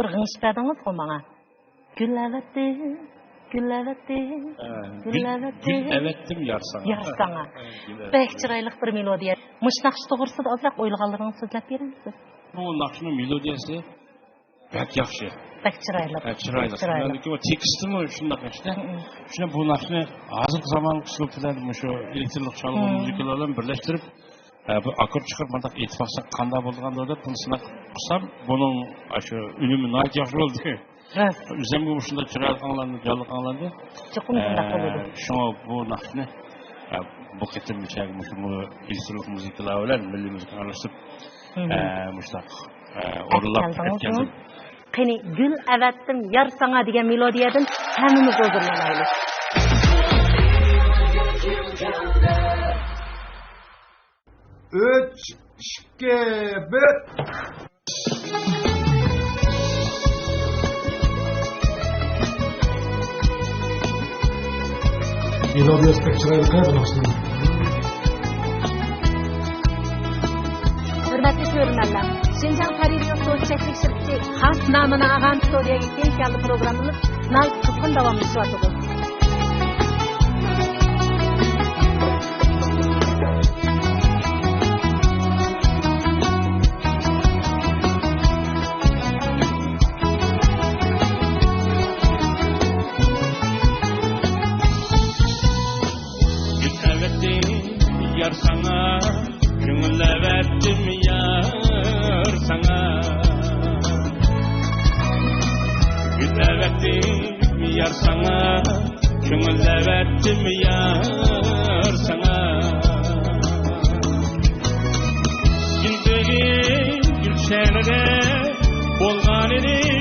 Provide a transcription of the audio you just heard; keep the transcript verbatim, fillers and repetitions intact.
بىر غىڭشىپ بەردىڭىزغۇ ماڭا. گۈل ئەۋەتتىم، گۈل ئەۋەتتىم، ھە، گۈل گۈل، ئەۋەتتىم. گۈل ئەۋەتتىم يار ساڭا. يار ساڭا. ھە، گۈل ئەۋەتتىم. بەك چىرايلىق بىر مېلودىيە. مۇشۇ ناخشا توغرىسىدا ئازراق ئويلىغانلىرىڭىزنى سۆزلەپ بېرەمسىز؟ بۇ ناخشىنىڭ مېلودىيەسى بەك ياخشى. بەك چىرايلىق. بەك چىرايلىق. بەك چىرايلىق. شۇنداق تېكىستىمۇ شۇنداق ياخشى. ھە، ھە. شۇنى بۇ ناخشىنى ھازىرقى زامان ئۇسلۇب بىلەن مۇشۇ ئېلېكتىرلىق چالغۇ مۇزىكىلار بىلەن بىرلەشتۈرۈپ، ھە، بىر ئاككورد چىقىرىپ مۇنداق ئېيتىپ باقساق قانداق بولىدىغاندۇ دەپ بۇنى سىناق قىلسام، بۇنىڭ ئاشۇ ئۈنۈمى ناھايىتى ياخشى بولدى. ھە. ئۆزۈمگە مۇشۇنداق چىرايلىق ئاڭلاندى، جانلىق ئاڭلاندى. چوقۇم شۇنداق بولىدۇ. ئە، شۇڭا بۇ ناخشىنى، ئە، بۇ قېتىم مۇشۇ، مۇشۇ ئېلېكترونلۇق مۇزىكىلار بىلەن مىللىي مۇزىكىغا ئارىلاشتۇرۇپ، ئە، مۇشۇنداق، ئە، ئورۇنلاپ ئەتكەلدىڭىزمۇ؟ ئەتكەلدىم. قېنى، گۈل ئەۋەتتىم يار ساڭا دېگەن مېلودىيەدىن ھەممىمىز ھۇزۇرلىنايلى. ئۈچ، ئىككى، بىر. مېلودىيەسى بەك چىرايلىق ھە بۇ ناخشىنىڭ. ھۆرمەتلىك كۆرۈرمەنلەر، شىنجاڭ تەلېۋىزىيە سوت چەكلىك شىركىتى خاس نامىنى ئالغان ستۇدىيەگە كېيىن كەلدى پروگراممىمىز ناھايىتى قىزغىن داۋاملىشىۋاتىدۇ. گۈل ئەۋەتتىم يار ساڭا، كۆڭۈل ئەۋەتتىم يار ساڭا. گۈل ئەۋەتتىم يار ساڭا، كۆڭۈل ئەۋەتتىم يار ساڭا. گۈل بۈگۈن گۈلشەنىدە بولغانىدى.